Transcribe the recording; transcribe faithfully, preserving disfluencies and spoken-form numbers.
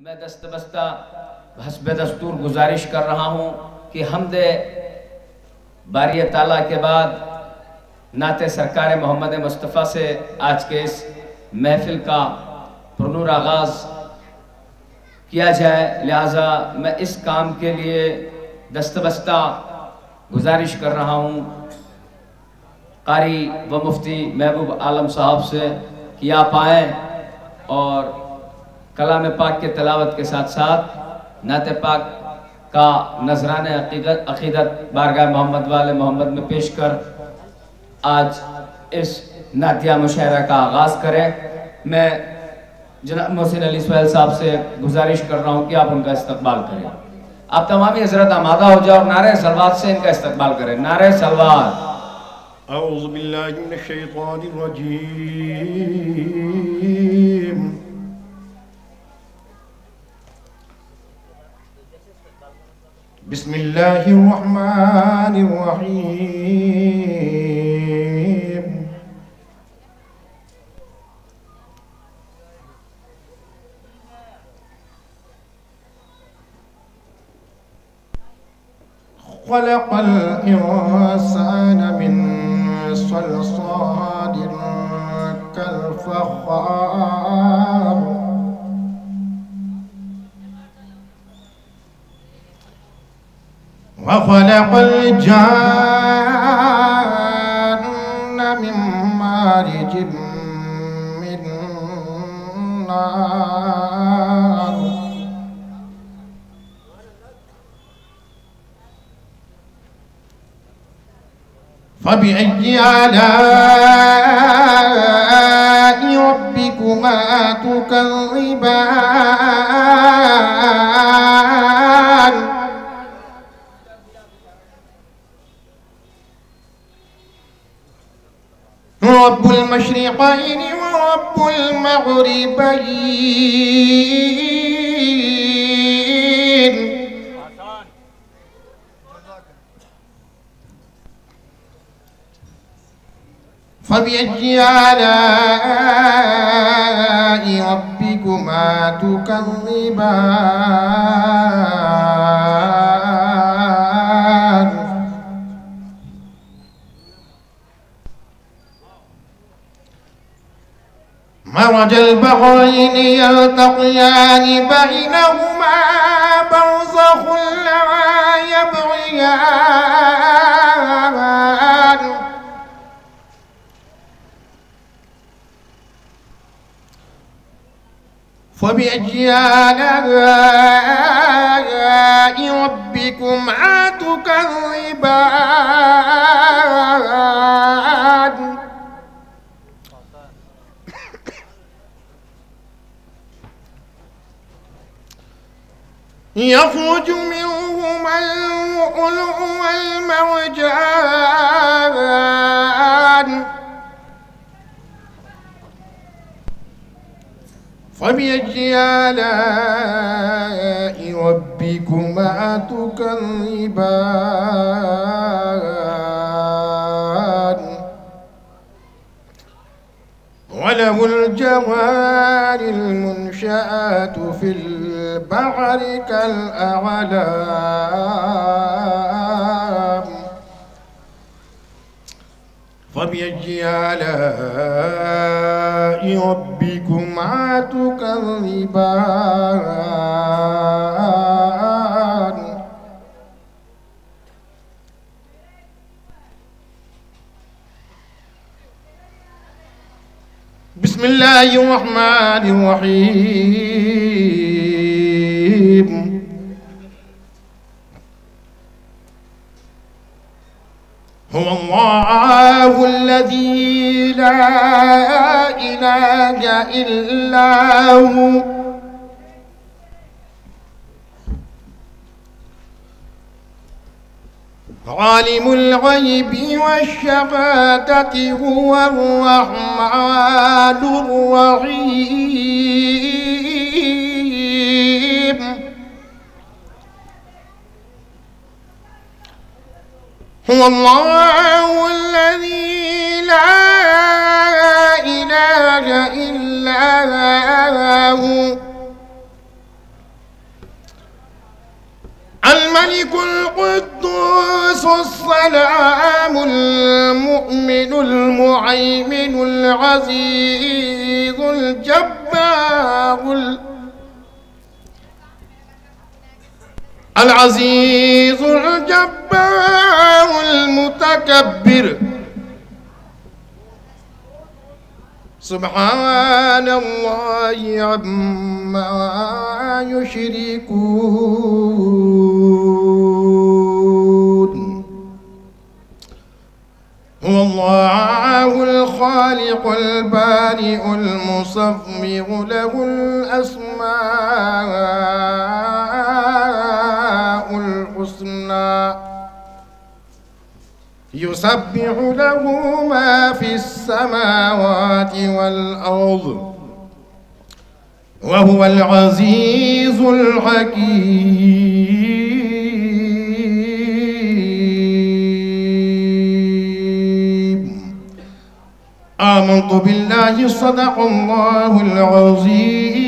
میں دست بستہ حسب دستور گزارش کر رہا ہوں کہ حمد باری تعالیٰ کے بعد نعت سرکار محمد مصطفیٰ سے آج کے اس محفل کا پرنور آغاز کیا جائے، لہذا میں اس کام کے لیے دست بستہ گزارش کر رہا ہوں قاری و مفتی محبوب عالم صاحب سے کہ آپ آئیں اور کلام پاک کے تلاوت کے ساتھ ساتھ نعت پاک کا نذرانِ عقیدت، عقیدت بارگاہ محمد والے محمد میں پیش کر آج اس نعتیہ مشاعرہ کا آغاز کریں۔ میں جناب محسن علی سہیل صاحب سے گزارش کر رہا ہوں کہ آپ ان کا استقبال کریں۔ آپ تمام حضرات آمادہ ہو جائیں اور نعرہ صلوات سے ان کا استقبال کریں۔ نعرہ صلوات۔ أعوذ بالله من الشيطان الرجيم. بسم الله الرحمن الرحيم. خلق الإنسان من صلصال كالفخار. وخلق الجان من مارج من نار. فبأي آلاء ربكما تكذبان؟ رب المشرقين ورب المغربين. فبأي آلاء ربكما تكذبان؟ مرج البحرين يلتقيان بينهما برزخ لا يبغيان. فبأي آلاء ربكما تكذبان؟ يخرج منهما اللؤلؤ والمرجان. فبأي آلاء ربكما تكذبان؟ وله الجوار المنشآت في البحر كالأعلام. فبأي آلاء ربكما تكذبان؟ بسم الله الرحمن الرحيم. هو الله الذي لا إله إلا هو عالم الغيب والشهادة هو الرحمن الرحيم. هو الله الذي لا إله إلا هو الملك القدوس السلام المؤمن المهيمن العزيز الجبار ال-، العزيز الجبار المتكبر. سبحان الله عما يشركون. هو الله الخالق البارئ المصور له الأسماء الحسنى. يسبح له ما في السماوات والأرض وهو العزيز الحكيم. آمنت بالله، صدق الله العظيم.